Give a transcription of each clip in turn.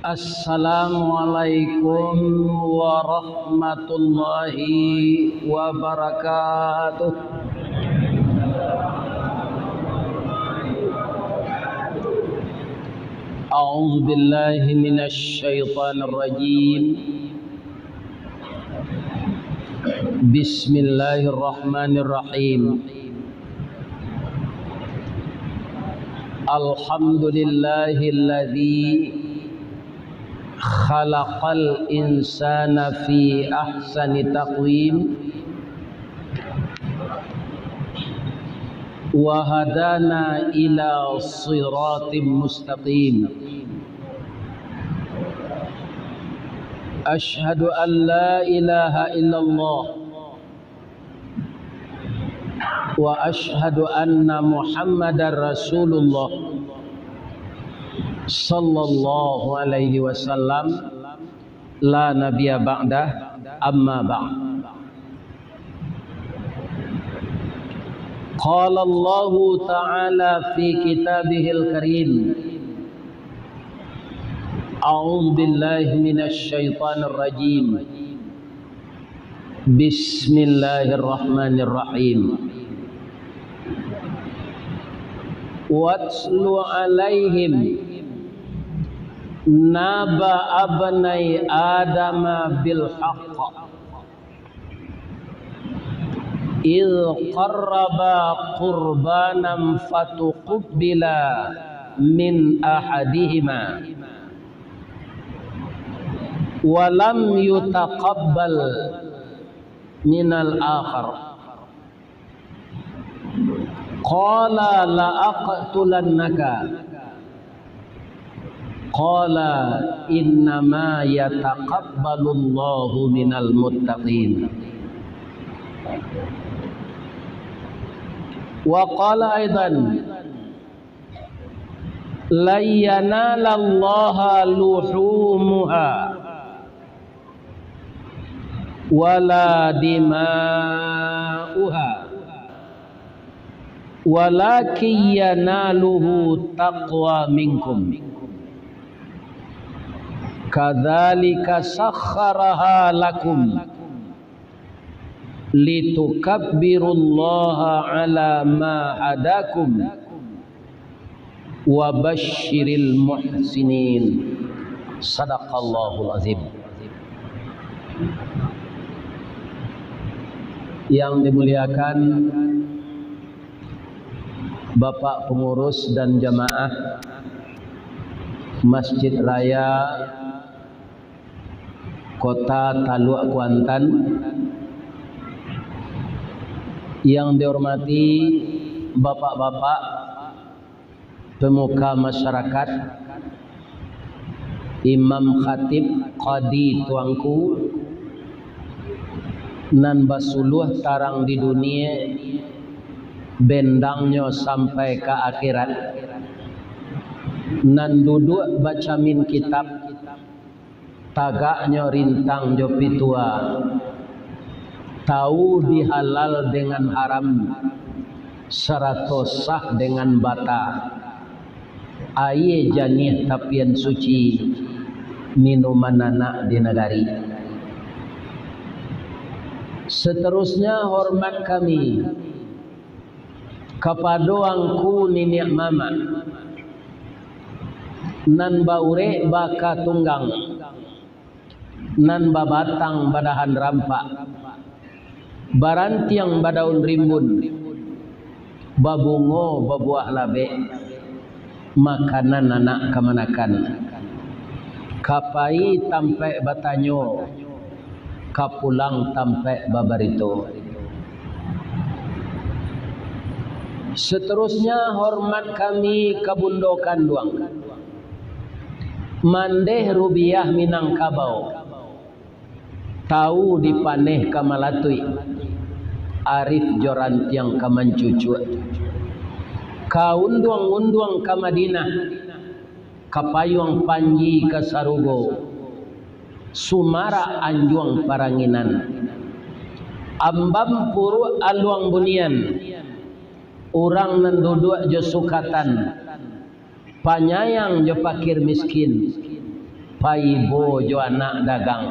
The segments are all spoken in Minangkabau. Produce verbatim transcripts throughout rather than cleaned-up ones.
Assalamualaikum warahmatullahi wabarakatuh. A'udzu billahi minasy syaithanir rajim. Bismillahirrahmanirrahim. Alhamdulillahilladzi khalaqal insana fi ahsani taqwim, wa hadana ila siratim mustaqim. Asyhadu an la ilaha illallah wa asyhadu anna Muhammadar Rasulullah sallallahu alaihi wasallam, la nabiyya ba'dah, amma ba'd. Qala Allahu ta'ala fi kitabihil karim, a'udzu billahi minasy syaithanir rajim. Bismillahirrahmanirrahim. Watlu alaihim naba abnai Adama bil haqq. Idh qarraba qurbanan fatuqubbila min ahadihima wa lam yutaqabbal minal akhar. Qala la aqtulannaka. Qala innama yataqabbalullahu minal muttaqin. Wa qala aidan, "Lan yanalallaha luhumuha wala dima'uha, walakin yanaluhu taqwa minkum." Kadzalika sakhkharaha lakum litukabbirullaha ala ma hadakum wa basyiril muhsinin. Sadaqallahul azim. Yang dimuliakan Bapak pengurus dan jamaah Masjid Raya Kota Taluk Kuantan, yang dihormati bapak-bapak, pemuka masyarakat, imam khatib, qadi tuangku, nan basuluah tarang di dunie, bendangnyo sampai ka akhirat, nan duduak bacamin kitab, tagaknyo rintang jo pitua, tawu di halal dengan haram, sarato sah dengan bata, aia janiah tapian suci, minuman anak di nagari. Saterusnya, hormat kami kapado angku niniak mamak, nan baurek baka tunggang, nan babatang badahan rampak, barantiang badaun rimbun, babungo babuah labek, makanan anak kamanakan, ka pai tampaik batanyo, ka pulang tampaik babarito. Saterusnya, hormat kami ka bundo kanduang, mandeh rubiah Minangkabau, tawu di paneh ka malatuik, arif jo rantiang ka mancucuak, ka unduang-unduang ka Madinah, ka payuang panji ka sarugo, sumarak anjuang paranginan, ambam puruak aluang bunian, urang nan duduak jo sukatan, panyayang jo pakir miskin, paibo jo anak dagang.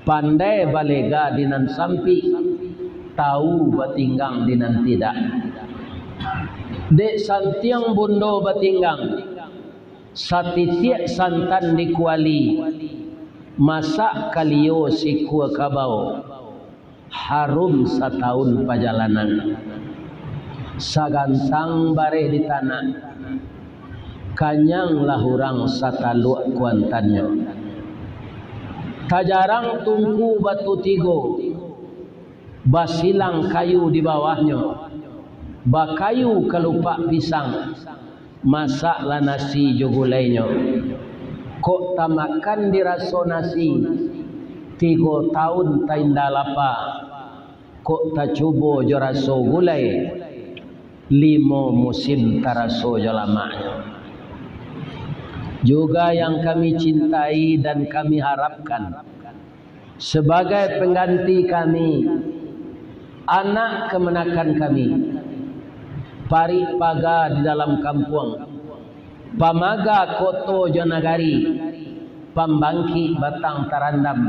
Pandai balega di nan sampik, tawu batinggang di nan tidak. Dek santiang bundo batinggang, satitiak santan di kuali, masak kalio sikua kabau, harum satawun pajalanan. Sagantang bareh di tanak, kanyanglah urang sataluak kuantannyo. Tajarang tungku batu tigo, basilang kayu di bawahnyo, bakayu kalupak pisang, masaklah nasi jo gulainyo. Kok tamakan diraso nasi, tigo tawun tainda lapa. Kok tacubo jo raso gulai, limo musim taraso jo lamaknyo. Juga yang kami cintai dan kami harapkan, sabagai pangganti kami, anak kamanakan kami, parik paga di dalam kampuang, pamaga koto jo nagari, pambangkik batang tarandam,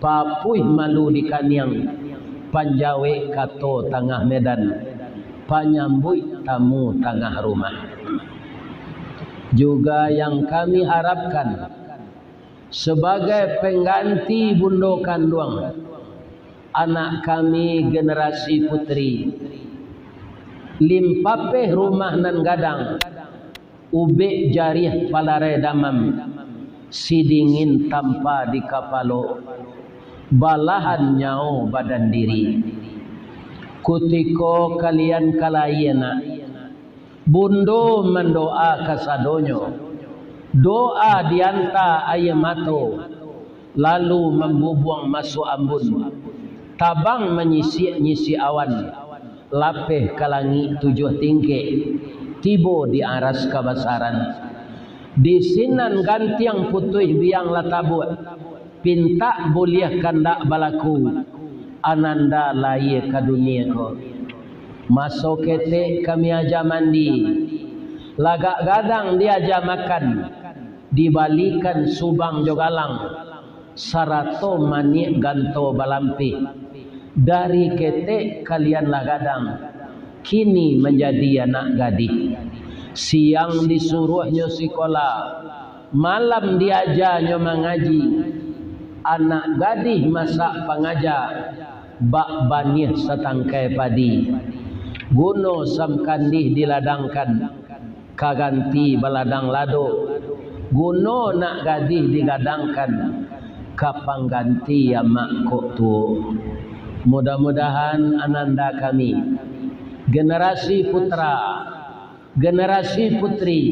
papuih malu di kaniang, panjawek kato tangah medan, panyambuik tamu tangah rumah. Juga yang kami harapkan, sabagai pangganti bundo kanduang, anak kami generasi putri, limpapeh rumah nan gadang, ubek jariah palarai damam, sidingin tampa di kapalo, balahan nyawo badan diri. Kutiko kalian ka layie nak, bundo mandoa kasadonyo, doa dianta aia mato, lalu mambubuang masuak ambun, tabang manyisiak-nyisiak awan, lapeh ka langik tujuah tingkek, tibo di aras kabasaran. Di sinan gantiang putuih biang lah tabuak, pintak buliah kandak balaku, ananda layie ka dunie ko. Maso ketek kami aja mandi, lagak gadang diaja makan, dibalikan subang jo galang, sarato maniak ganto balampih. Dari ketek kalian lah gadang, kini manjadi anak gadih. Siang disuruahnyo sikola, malam diajanyo mangaji. Anak gadih masak pangaja, bak baniah satangkai padi. Guno samkandih diladangkan, ka ganti baladang lado, guno nak gadih digadangkan, ka pangganti amak kok tuo. Mudah-mudahan ananda kami, generasi putra, generasi putri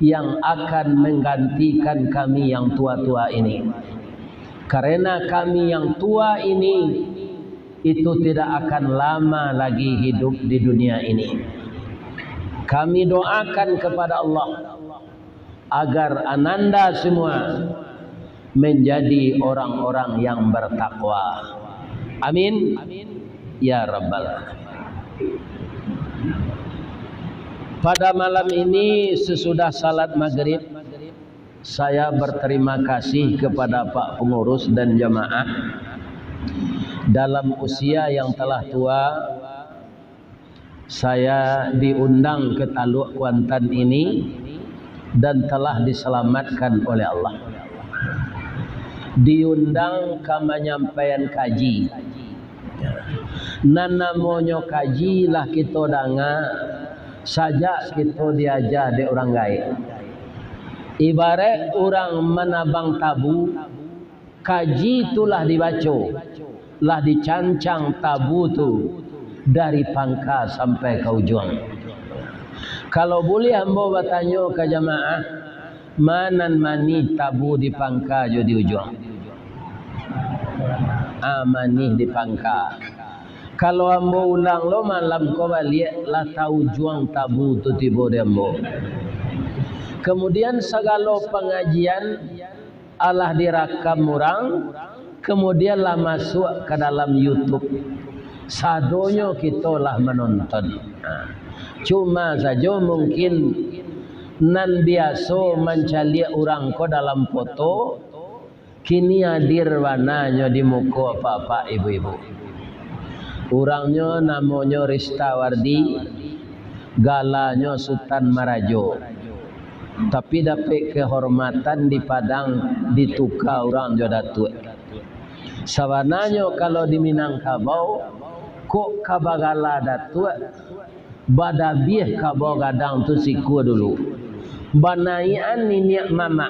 yang akan menggantikan kami yang tua-tua ini. Karena kami yang tua ini itu tidak akan lama lagi hidup di dunia ini. Kami doakan kepada Allah agar ananda semua menjadi orang-orang yang bertakwa. Amin. Ya Rabbal Alamin. Pada malam ini, sesudah salat maghrib, saya berterima kasih kepada Pak Pengurus dan jamaah. Dalam usia yang telah tua, saya diundang ke Taluk Kuantan ini dan telah diselamatkan oleh Allah. Diundang ka manyampaian kaji. Nan namonyo kaji lah kito danga, sajak kito diaja dek urang gaek. Ibaraik urang manabang tabu, kaji tu lah dibaco, lah dicancang tabu tu dari pangka sampai ka ujuang. Kalau buliah ambo batanyo ka jamaah, ma nan manih tabu di pangka jo di ujuang? Ah, manih di pangka. Kalau ambo ulang lo malam ko baliak, lah taujuang tabu tu tibo di ambo. Kemudian sagalo pangajian alah dirakam urang, kemudian lah masuak ka dalam YouTube. Sadonyo kito lah manonton. Ha. Cuma sajo mungkin Nan biaso mancaliak urang ko dalam foto, kini adir bananyo di muko apak-apak, ibu-ibu. Urangnyo namonyo Ristawardi, galanyo Sutan Marajo. Tapi dapek kehormatan di Padang, dituka urang jo Datuak. Sabananyo kalau di Minangkabau, kok ka bagala Datuak, badabiah kabau gadang tu sikua dulu. Banaiakan niniak mamak.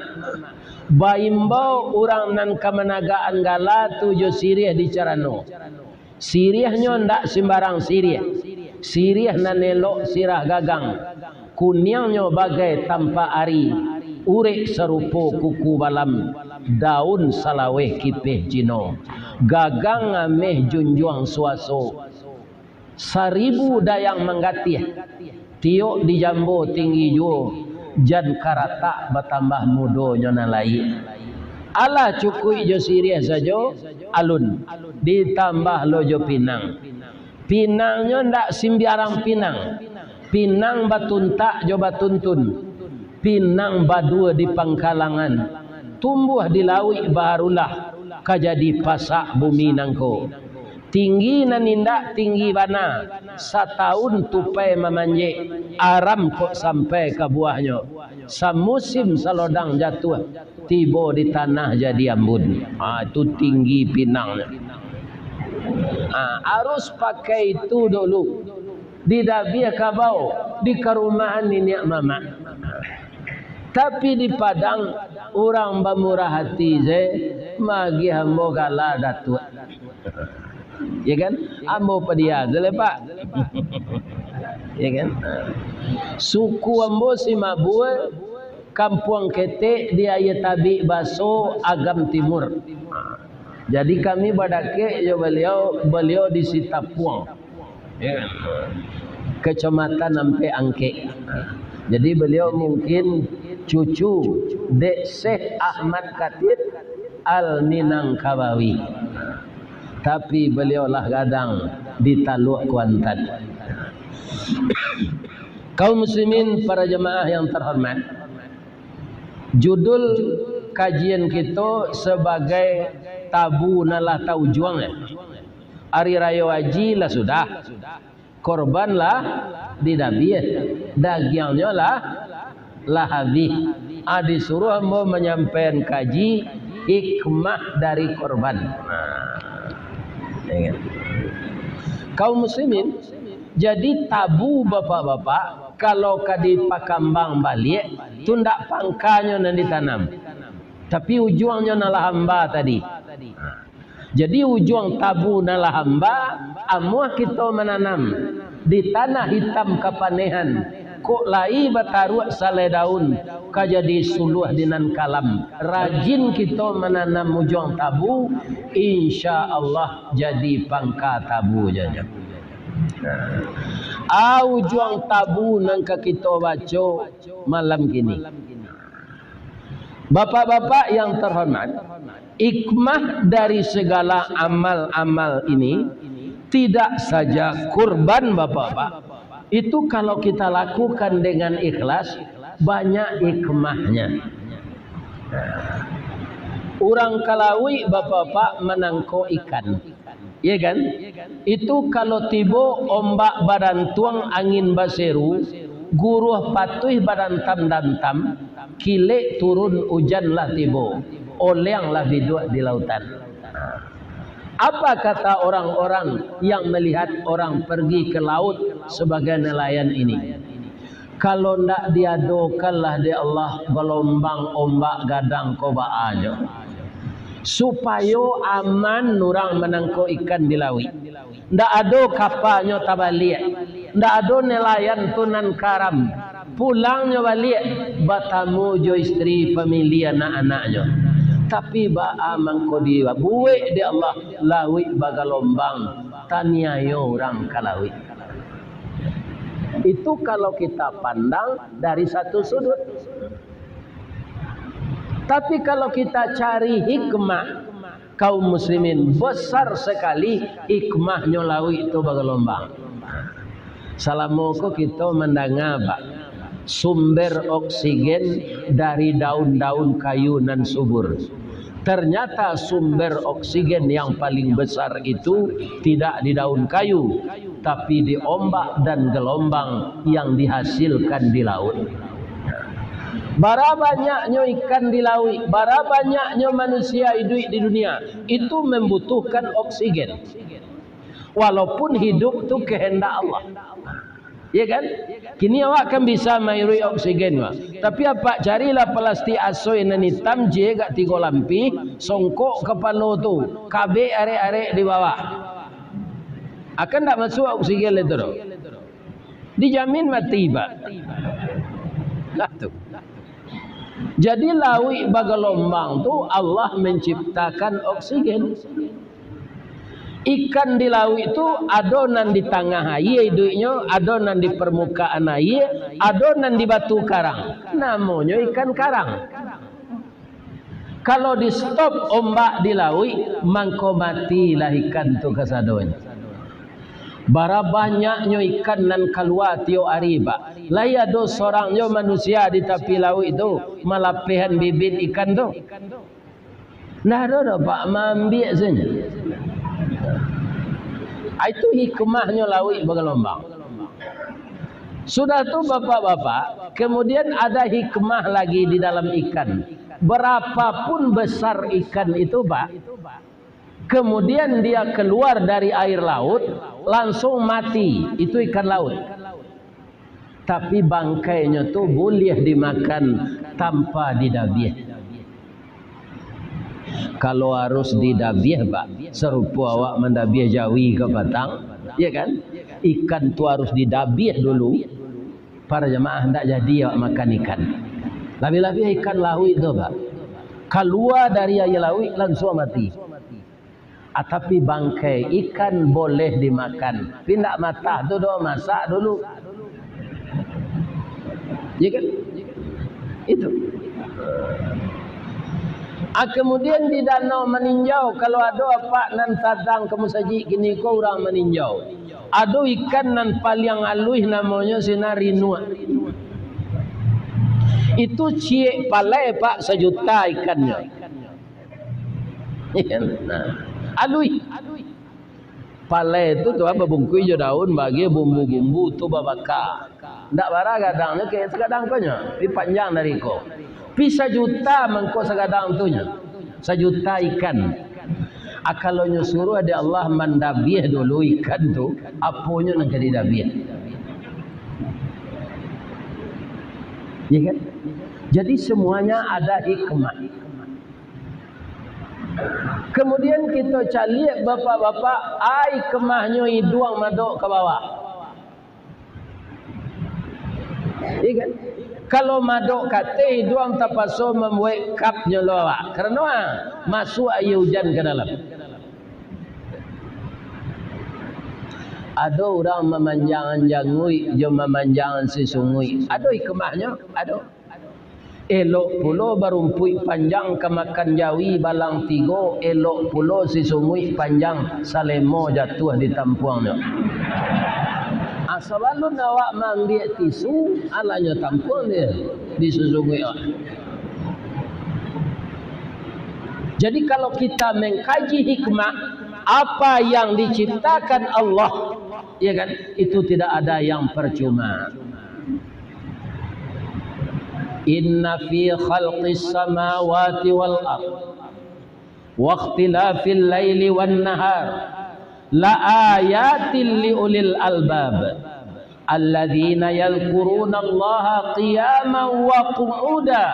Baimbau urang nan ka managakan gala tu jo siriah di carano. Siriahnyo ndak simbarang siriah. Siriah nan elok sirah gagang. Kuniangnyo bagai tampak ari. Urek sarupo kuku balam. Daun salaweh kipeh Cino. Gagang ameh junjuang suaso. Saribu dayang manggatih, tiok di jambo tinggi juo, jan karatak batambah mudonyo nan lai. Alah cukuik jo siriah sajo, alun, ditambah lo jo pinang. Pinangnyo ndak simbiarang pinang, pinang batuntak jo batuntun, pinang baduo di pangkalangan, tumbuah di lauik baharulah, ka jadi pasak bumi nangko. Tinggi nan indak tinggi bana, satahun tupai mamanjek, aram kok sampai ka buahnyo. Samusim salodang jatuah, tibo di tanah jadi ambun. Ha, itu tinggi pinangnyo. Ha, arus pakai itu dulu. Di dabiah kabau, di karumahan niniak mamak. Tapi di Padang, urang bamurah ati se, magiah ambo gala Datuak. Ya kan? Ambo padia se lai, Pak. Ya kan? Suku ambo Simabue, Kampuang Ketek di Aia Tabik Baso, Agam Timur. Jadi kami badakek jo baliau, baliau di Sitapuang. Ya. Kecamatan Ampek Angkek. Jadi beliau mungkin cucu dek Syekh Ahmad Khatib Al-Minangkabawi. Tapi beliau lah gadang di Taluk Kuantan. Kaum muslimin, para jemaah yang terhormat, judul kajian kito sabagai tabu nan lah taujuang, ya. Ari Rayo Aji lah sudah, korban lah didabiah, dagiangnyo lah, lah habih. Ah, disuruah ambo manyampaian kaji hikmah dari korban. Nah, ingat. Kaum muslimin, jadi tabu bapak-bapak, kalau ka dipakambang baliak, tu ndak pangkanyo nan ditanam, tapi ujuangnyo nan lah hamba tadi. Nah, jadi ujuang tabu nan lah hamba, amuah kito mananam di tanah hitam kapanehan, kok lai bataruak salai daun, ka jadi suluah di nan kalam. Rajin kito mananam ujuang tabu, insya Allah jadi pangka tabu janyo. Ah, ujuang tabu nan ka kito baco malam kini. Bapak-bapak yang terhormat, hikmah dari segala amal-amal ini, tidak saja kurban, Bapak-bapak, itu kalau kita lakukan dengan ikhlas, banyak hikmahnya. Urang ka lauik, Bapak-bapak, manangkok ikan. Iya kan? Itu kalau tibo ombak badantuang, angin baseru, guruah patuih badantam-dantam, kilek turun ujan lah tibo, oleang lah biduak di lautan. Apa kata orang-orang yang melihat orang pergi ke laut sebagai nelayan ini? Kalau ndak diadokanlah dek Allah galombang ombak gadang ko baa nyo, supayo aman urang manangkok ikan di lauik. Ndak ado kapanyo tabaliak, ndak ado nelayan tu nan karam, pulangnyo baliak batamu jo isteri, famili, anak-anaknyo. Tapi baa mangko dibuek dek Allah, lauik bagalombang, taniayo urang ka lauik. Itu kalau kita pandang dari satu sudut. Tapi kalau kita cari hikmah, kaum muslimin, besar sekali hikmahnyo lauik tu bagalombang. Salamo ko kito mandanga, Pak, Sumber oksigen dari daun-daun kayu nan subur. Ternyata sumber oksigen yang paling besar itu tidak di daun kayu, tapi di ombak dan gelombang yang dihasilkan di laut. Bara banyaknyo ikan di lauik, bara banyaknyo manusia iduik di dunia, itu membutuhkan oksigen. Walaupun hidup tu kehendak Allah. Ya kan? Kini awak kan bisa mairuik oksigen, Pak. Tapi apak carilah plastik asoi nan itam, je gak tigo lampih, songkok kapalo tu, kabek arek-arek di bawah. Akan ndak masuk oksigen itu doh. Dijamin mati, Pak. Nah, tu. Jadi, lauik bagalombang tu Allah menciptakan oksigen. Ikan di lauik tu ado nan di tangah aia iduiknyo, ado nan di permukaan aia, ado nan di batu karang. Namonyo ikan karang. Kalau di-stop ombak di lauik, mangko matilah ikan tu kasadonyo. Bara banyaknyo ikan nan kalua tiok ari, Pak. Lai ado sorang jo manusia di tapi lauik tu malapehan bibit ikan tu? Ndak ado doh, Pak, maambiak sajo. Ah, itu hikmahnyo lauik bagalombang. Sudah tu, Bapak-bapak, kemudian ada hikmah lagi di dalam ikan. Berapapun besar ikan itu, Pak, kemudian dia keluar dari air laut, langsung mati, itu ikan laut. Tapi bangkainyo tu buliah dimakan tanpa didabiah. Kalau harus didabiah, Pak, sarupo awak mandabiah jawi kapatang, ya kan? Ikan tu harus didabiah dulu, para jamaah, ndak jadi awak makan ikan. Labiah-labiah ikan lauik tu, Pak. Kalua dari aia lauik, lansuang mati. Ah, tapi bangkai ikan boleh dimakan. Tapi ndak matah tu doh, masak dulu. Ya kan? Itu. Ah, kemudian di Danau Maninjau, kalau ado apak nan sadang ka musajik kini ko urang maninjau. Ado ikan nan paliang aluih namonyo sinan rinuak. Itu ciek palai, Pak, sajuta ikannyo. Nah, aluih. Palai tu, tu babungkuih jo daun, bagi bumbu-bumbu tu babaka. Ndak bara gadangnyo, kek sagadang ko nyo, pi panjang dari ko. Pi sajuta mangko sagadang tu nyo. Sajuta ikan. Ah, kalau nyo suruah dek Allah mandabiah dulu ikan tu, aponyo nan ka didabiah? Ya kan? Jadi semuanya ada hikmah. Kemudian kito caliak, bapak-bapak, ai kemahnyo iduang madok ka bawah. Iya kan? Kalau madok ka ateh, iduang tapaso mambuek kapnyo lo awak. Karano, ah, masuak aia ujan ka dalam. Ado urang mamanjangan janguik jo mamanjangan sisunguik. Ado hikmahnyo? Ado. Elok pulo barumpuik panjang ka makan jawi balang tigo, elok pulo sisunguik panjang salemo jatuah di tampuangnyo. Ah, sabalun awak maambiak tisu, alah nyo tampuang dek sisunguik awak. Jadi, kalau kita mengkaji hikmah, apa yang diciptakan Allah, ya kan, itu tidak ada yang percuma. Inna fi khalqis samawati wal ard, wa ikhtilafil laili wan nahar, la ayatin li ulil albab, alladzina yadhkurunallaha qiyaman wa qu'uda,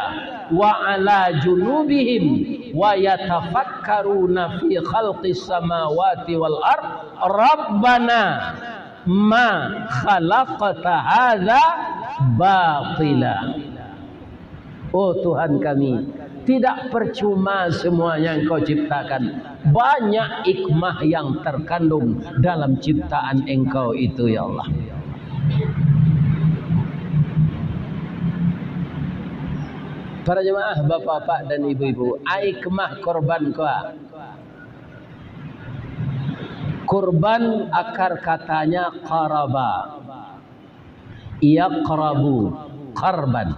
wa ala junubihim, wa yatafakkaruna fi khalqis samawati wal ard, Rabbana ma khalaqta hadza batila. Oh Tuhan kami, tidak percuma semua yang Engkau ciptakan. Banyak hikmah yang terkandung dalam ciptaan Engkau itu, ya Allah. Para jemaah, bapak-bapak dan ibu-ibu, hikmah korban ko. Kurban akar katanya qaraba. Yaqrabu. qarban.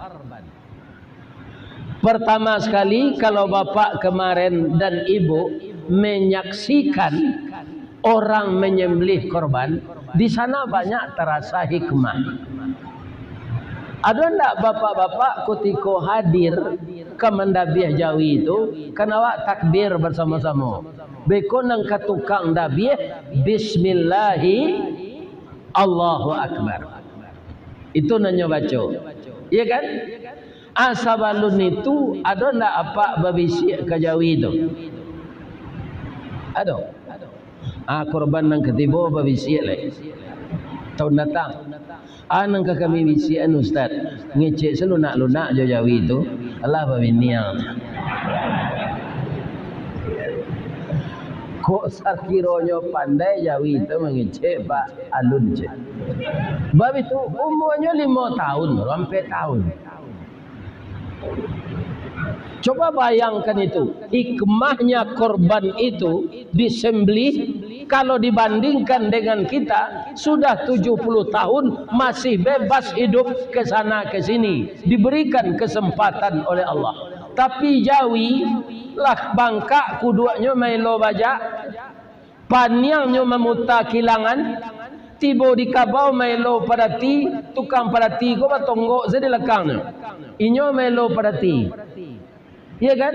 Pertama sekali, kalau bapak kemarin dan ibu menyaksikan orang menyembelih korban, di sana banyak terasa hikmah. Ado ndak bapak-bapak kutiko hadir ka mandabiah jawi tu, kan awak takbir basamo-samo? Beko nan ka tukang dabiah, "Bismillahi, Allahu Akbar." Itu nan nyo baco. Iya kan? Ah, sabalun itu, ado ndak apak babisiak ka jawi tu? Ado. Ah, korban nan katibo babisiak lai. Tahun datang. Ah, nan ka kami bisiakan, Ustaz, ngecek salunak-lunak jo jawi tu, alah babiniang. Kok sakironyo pandai jawi tu mangecek, Pak Alun, cek. Bab itu, umuanyo limo tahun, ampek tahun. Coba bayangkan itu, hikmahnya korban itu disembelih, kalau dibandingkan dengan kita, sudah tujuh puluh tahun masih bebas hidup ke sana ke sini, diberikan kesempatan oleh Allah. Tapi jawi, lah bangkak kuduaknyo maelo bajak, paniangnyo mamuta kilangan, tibo di kabau maelo padati, tukang padati ko batonggok sajo di lakangnyo. Inyo maelo padati. Iya kan?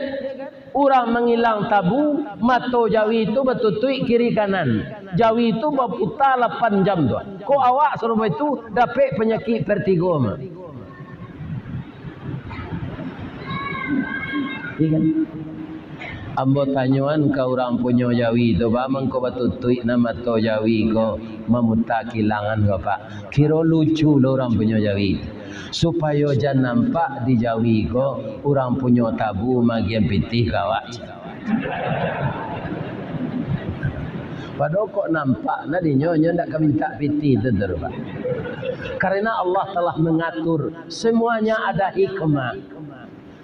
Urang mangilang tabu, mato jawi tu batutuik kiri kanan. Jawi tu baputa lapan jam tu. Kok awak sarupo itu dapek panyakik vertigo mah? Iya kan? Ambo tanyoan ka urang punyo jawi tu, Pak, mangko batutuik nan mato jawi ko, mamuta kilangan ko, Pak. Kiro lucu lo urang punyo jawi. Supayo jan nampak di jawi ko, urang punyo tabu magian pitih ka awak. Padahal kok nampak nah dinyo, nyo ndak ka mintak pitih tu, tu, Pak. Karena Allah telah mengatur, semuanya ada hikmah.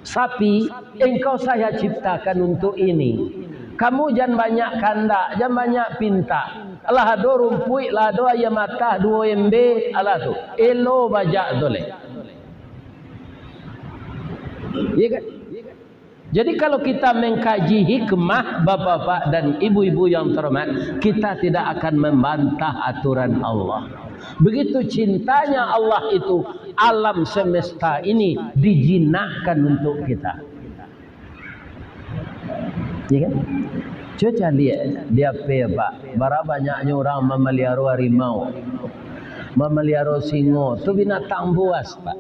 Sapi, engkau saya ciptakan untuk ini. Kamu jan banyak kandak, jan banyak pintak. Lah ado rumpuik, lah ado ayam atah duo embe, alah tu. Elo bajak tu leh. Iya kan? Jadi, kalau kita mengkaji hikmah, bapak-bapak dan ibu-ibu yang terhormat, kita tidak akan membantah aturan Allah. Begitu cintanya Allah itu, alam semesta ini dijinakkan untuk kita. Ya kan? Cubo caliak di Aceh, Pak. Bara banyaknyo urang mamaliharo harimau, mamaliharo singo. Tu binatang buas, Pak.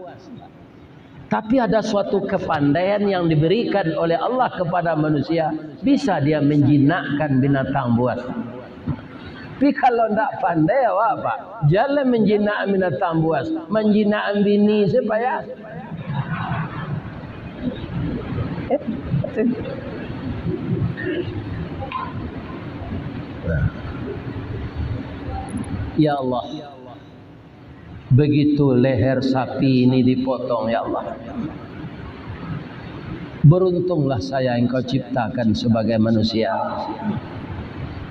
Tapi ada suatu kepandaian yang diberikan oleh Allah kepada manusia, bisa dia menjinakkan binatang buas. Tapi kalau ndak pandai awak, Pak, jan lah manjinak binatang buas, manjinak bini se payah. Eh, betul. Ya Allah. Begitu leher sapi ini dipotong, ya Allah. Beruntunglah saya Engkau ciptakan sebagai manusia.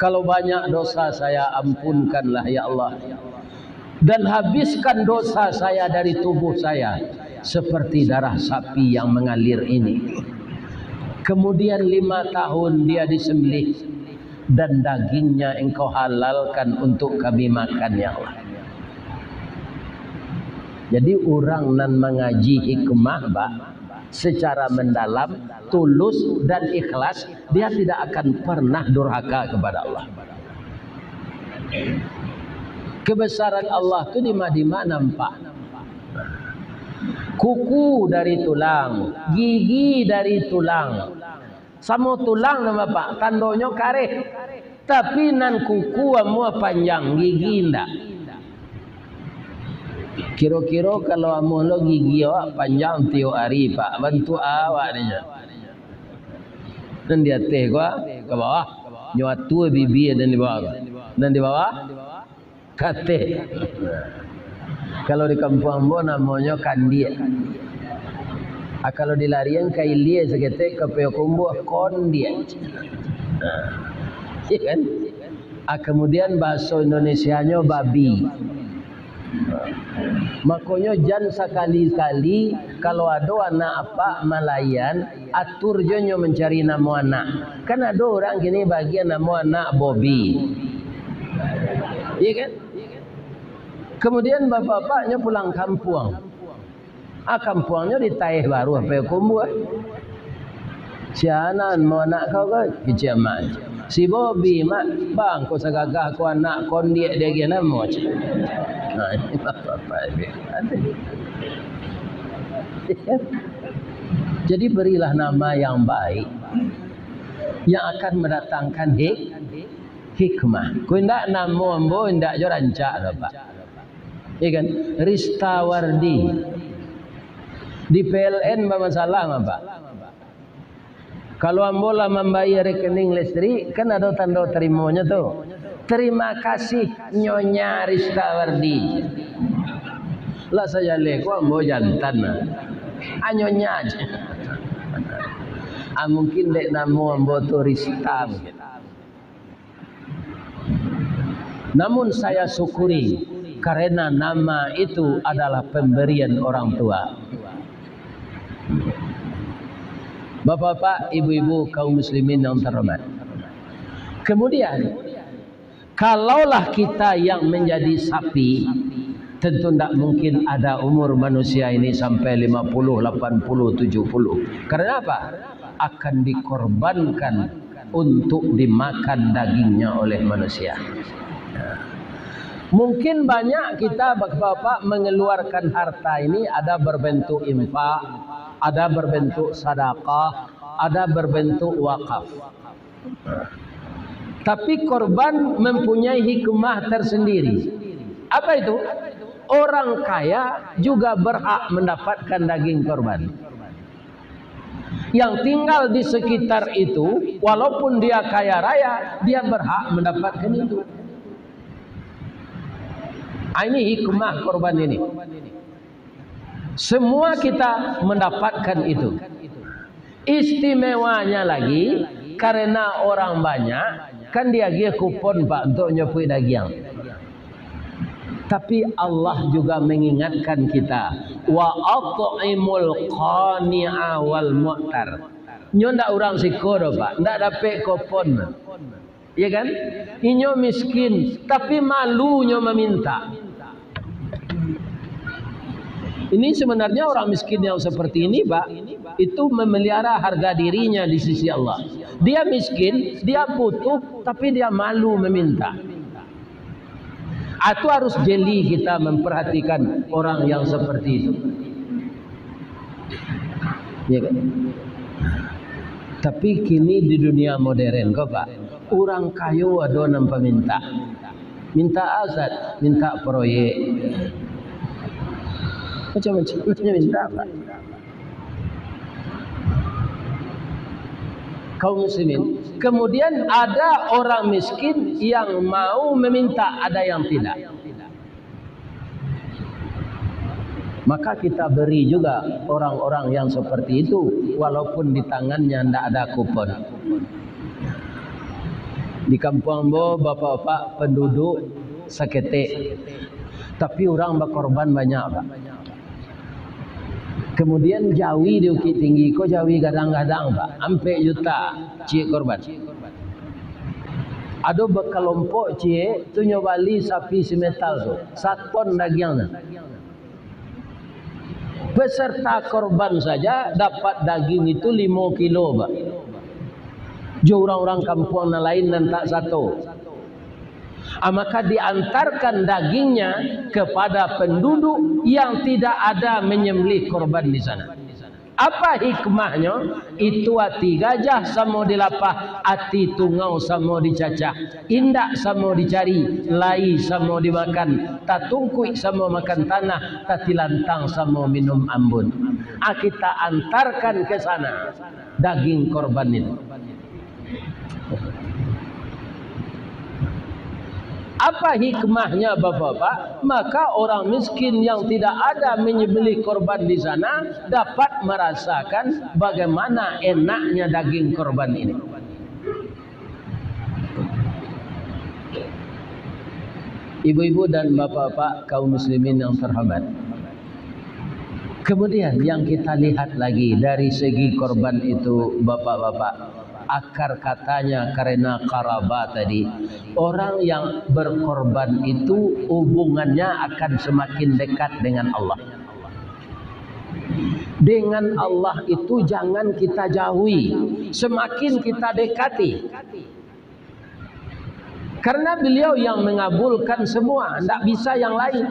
Kalau banyak dosa saya, ampunkanlah, ya Allah. Dan habiskan dosa saya dari tubuh saya, seperti darah sapi yang mengalir ini. Kemudian lima tahun dia disembelih, dan dagingnya Engkau halalkan untuk kami makan, ya Allah. Jadi, urang nan mangaji hikmah, Pak, secara mendalam, tulus, dan ikhlas, dia tidak akan pernah durhaka kepada Allah. Kebesaran Allah tu di ma-, di ma nampak? Kuku dari tulang, gigi dari tulang. Samo tulang nan, Pak, tandonyo kareh. Tapi nan kuku amuah panjang, gigi indak. Kiro-kiro kalau amuah lo gigi awak panjang tiok ari, Pak, bantuak awak ninyo. Nan di ateh ko, ka bawah. Nyo atua bibia nan di bawah ko. Nan di bawah, kateh. Kalau di kampuang ambo namonyo kandiak. Ah, kalau dilarian ka ilia saketek, ka Payakumbuah, kondiak. Nah, iya kan? Ah, kemudian bahaso Indonesianyo babi. Makonyo jan sakali-kali kalau ado anak apak malaian, atur jo nyo mancari namo anak. Kan ado urang kini bagian namo anak Bobi. Iya kan? Kemudian bapak-bapaknyo pulang kampuang. Ah, kampuangnyo di Taeh Baruah, Payakumbuah. Sia nan mo anak kau ko? Kecek amak. Si Bobi, Mak. Bang, ko sagagah ko anak kondiak dia agiah namo, cek. Nah, ini bapak-bapak ini. Jadi berilah nama yang baik, yang akan mendatangkan hik-, hikmah. Ko indak namo ambo indak jo rancak doh, Pak. Iya kan? Ristawardi. Di P L N bamasalah, Pak. Kalau ambo lah mambayia rekening listrik, kan ado tando tarimonyo tu. "Terima kasih, Nyonya Ristawardi." Lah sajaleh ko ambo jantan lah. Ah, Nyonya aja. Ah, mungkin dek namo ambo tu Rista mungkin. Namun saya syukuri, karena nama itu adalah pemberian orang tua. Bapak-bapak, ibu-ibu, kaum muslimin yang terhormat. Kemudian, kalaulah kita yang menjadi sapi, tentu ndak mungkin ada umur manusia ini sampai lima puluh, lapan puluh, tujuh puluh. Karena apa? Akan dikorbankan untuk dimakan dagingnya oleh manusia. Mungkin banyak kita, bapak-bapak, mengeluarkan harta ini, ada berbentuk infak, ada berbentuk sadakah, ada berbentuk wakaf. Tapi korban mempunyai hikmah tersendiri. Apa itu? Orang kaya juga berhak mendapatkan daging korban. Yang tinggal di sekitar itu, walaupun dia kaya raya, dia berhak mendapatkan itu. Ah, ini hikmah korban ini. Semua kita mendapatkan itu. Istimewanya lagi, karena orang banyak, kan diagiah kupon, Pak, untuk nyopuik dagiang. Tapi Allah juga mengingatkan kita, "Wa at'imul qani'a wal mu'tar." Nyo ndak urang siko doh, Pak, ndak dapek kupon. Ya kan? Inyo miskin, tapi malunyo maminta. Ini sebenarnya orang miskin yang seperti ini, Pak, itu memelihara harga dirinya di sisi Allah. Dia miskin, dia butuh, tapi dia malu meminta. Ah, itu harus jeli kita memperhatikan orang yang seperti itu. Ya kan? Tapi kini di dunia modern ko, Pak, urang kayo ado nan paminta. Minta aset, minta proyek. Macam-macam minta, Pak. Kaum muslimin, kemudian ada orang miskin yang mau meminta, ada yang tidak. Maka kita beri juga orang-orang yang seperti itu, walaupun di tangannya ndak ada kupon. Di kampuang ambo, bapak-bapak, penduduk saketek, tapi urang bakorban banyak, Pak. Kemudian jawi di Bukittinggi ko, jawi gadang-gadang, Pak, ampek juta ciek korban. Ado bakalompok ciek tu, nyo bali sapi si metal tu, saton dagiangnyo. Peserta korban saja dapat daging itu limo kilo, Pak. Jo urang-urang kampuang nan lain nan tak sato. Ah, maka diantarkan dagingnya kepada penduduk yang tidak ada menyembelih korban di sana. Apa hikmahnyo? Itu ati gajah samo dilapah, ati tungau samo dicacah, indak samo dicari, lai samo dimakan, tatungkuik samo makan tanah, tatilantang samo minum ambun. Ah, kita antarkan ke sana daging korban itu. Apa hikmahnya, Bapak-bapak? Maka orang miskin yang tidak ada menyembelih korban di sana dapat merasakan bagaimana enaknya daging korban ini. Ibu-ibu dan bapak-bapak, kaum muslimin yang terhormat. Kemudian yang kita lihat lagi dari segi korban itu, bapak-bapak, akar katanya karena qarabah tadi. Orang yang berkorban itu hubungannya akan semakin dekat dengan Allah. Dengan Allah itu jangan kita jauhi, semakin kita dekati. Karena Beliau yang mengabulkan semua, ndak bisa yang lain.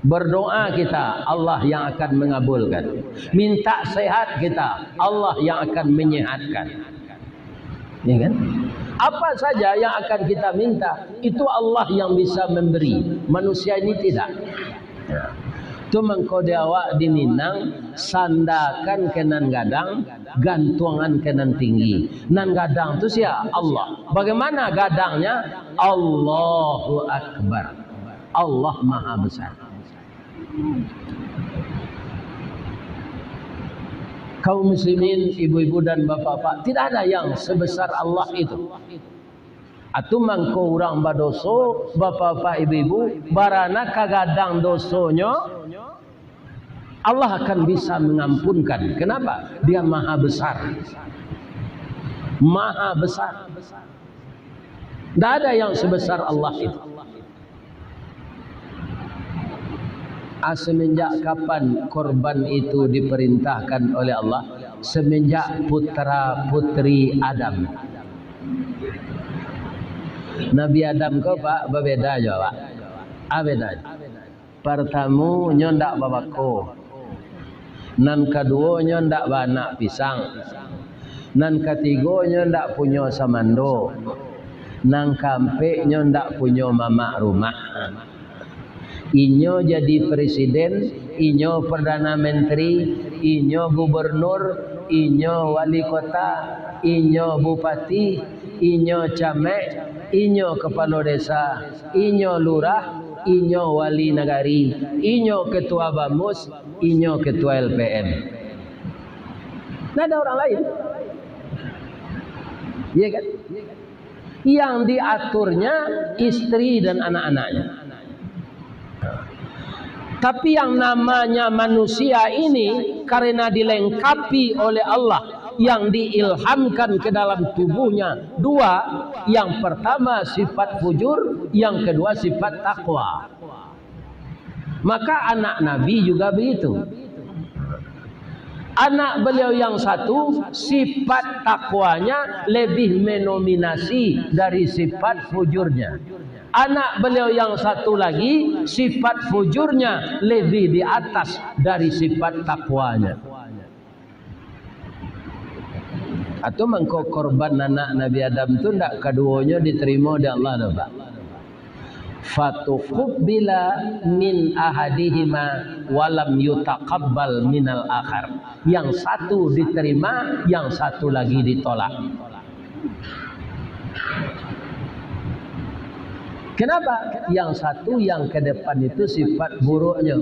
Berdoa kita, Allah yang akan mengabulkan. Minta sehat kita, Allah yang akan menyehatkan. Ya kan? Apa saja yang akan kita minta, itu Allah yang bisa memberi. Manusia ini tidak. Ya. Tu mangko di awak di Minang, sandakan ka nan gadang, gantuangan ka nan tinggi. Nan gadang tu sia? Allah. Bagaimana gadangnya? Allahu Akbar. Allah Maha Besar. Kaum muslimin, ibu-ibu dan bapak-bapak, tidak ada yang sebesar Allah itu. Atu mangko urang badoso, bapak-bapak, ibu-ibu, barana ka gadang dosonyo, Allah akan bisa mengampunkan. Kenapa? Dia Maha Besar. Maha Besar. Ndak ada yang sebesar Allah itu. Ah, semenjak kapan korban itu diperintahkan oleh Allah? Semenjak putra-putri Adam. Nabi Adam ko, Pak, babeda jo awak. Ah, beda. Partamo, nyo ndak babako. Nan kaduo, nyo ndak baanak pisang. Nan katigo, nyo ndak punyo samando. Nan kaampek, nyo ndak punyo mamak rumah. Inyo jadi presiden, inyo perdana menteri, inyo gubernur, inyo wali kota, inyo bupati, inyo camek, inyo kapalo desa, inyo lurah, inyo wali nagari, inyo ketua bamus, inyo ketua L P M. Ndak ada orang lain. Iya kan? Yang diaturnya istri dan anak-anaknya. Tapi yang namanya manusia ini, karena dilengkapi oleh Allah, yang diilhamkan ke dalam tubuhnya dua, yang pertama sifat fujur, yang kedua sifat takwa. Maka anak Nabi juga begitu. Anak beliau yang satu, sifat takwanya lebih mendominasi dari sifat fujurnya. Anak beliau yang satu lagi, sifat fujurnya lebih di atas dari sifat takwanya. Atau mangko korban anak Nabi Adam tu ndak kaduonyo diterimo dek Allah doh, Pak. Fatuqbila min ahadihima walam yutaqabbal minal akhar. Yang satu diterima, yang satu lagi ditolak. Kenapa? Yang satu yang ke depan itu sifat buruknya.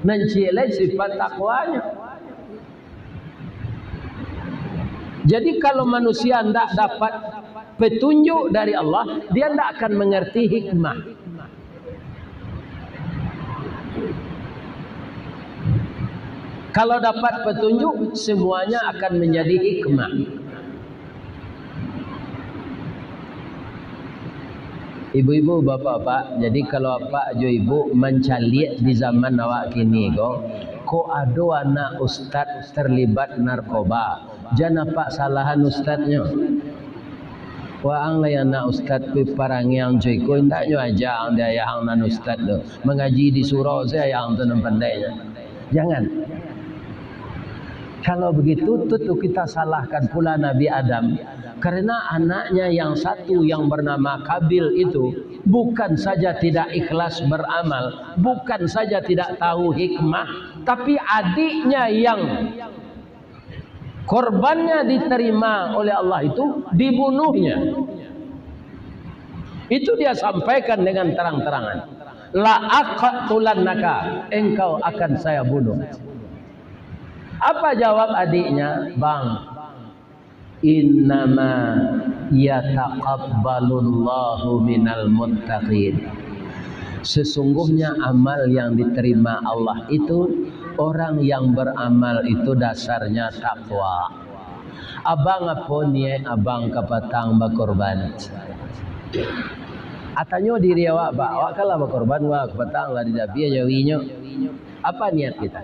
Nan ciek lai sifat takwanya. Jadi, kalau manusia ndak dapat petunjuk dari Allah, dia ndak akan mengerti hikmah. Kalau dapat petunjuk, semuanya akan menjadi hikmah. Ibu-ibu, bapak-bapak, jadi kalau apak jo ibu mancaliak di zaman awak kini ko, kok ado anak ustad terlibat narkoba, jan apak salahan ustadnyo. Waang lai anak ustad pi parangiang jo iko, indak nyo aja ang di ayah ang nan ustad tu. Mangaji di surau se ayah ang tu nan pandainyo. Jangan. Kalau begitu, tentu kita salahkan pula Nabi Adam. Karena anaknya yang satu yang bernama Kabil itu bukan saja tidak ikhlas beramal, bukan saja tidak tahu hikmah, tapi adiknya yang korbannya diterima oleh Allah itu dibunuhnya. Itu dia sampaikan dengan terang-terangan. "La aqtulannaka, engkau akan saya bunuh." Apa jawab adiknya? "Bang, innama yataqabbalullahu minal muttaqin." Sesungguhnya amal yang diterima Allah itu, orang yang beramal itu dasarnya takwa. Abang, apo niaik abang kapatang bakorban? Atanyo diri awak, Pak, awak kan lah bakorban, wah, kapatang lah di Dabi Jawi nyo. Apa niat kita?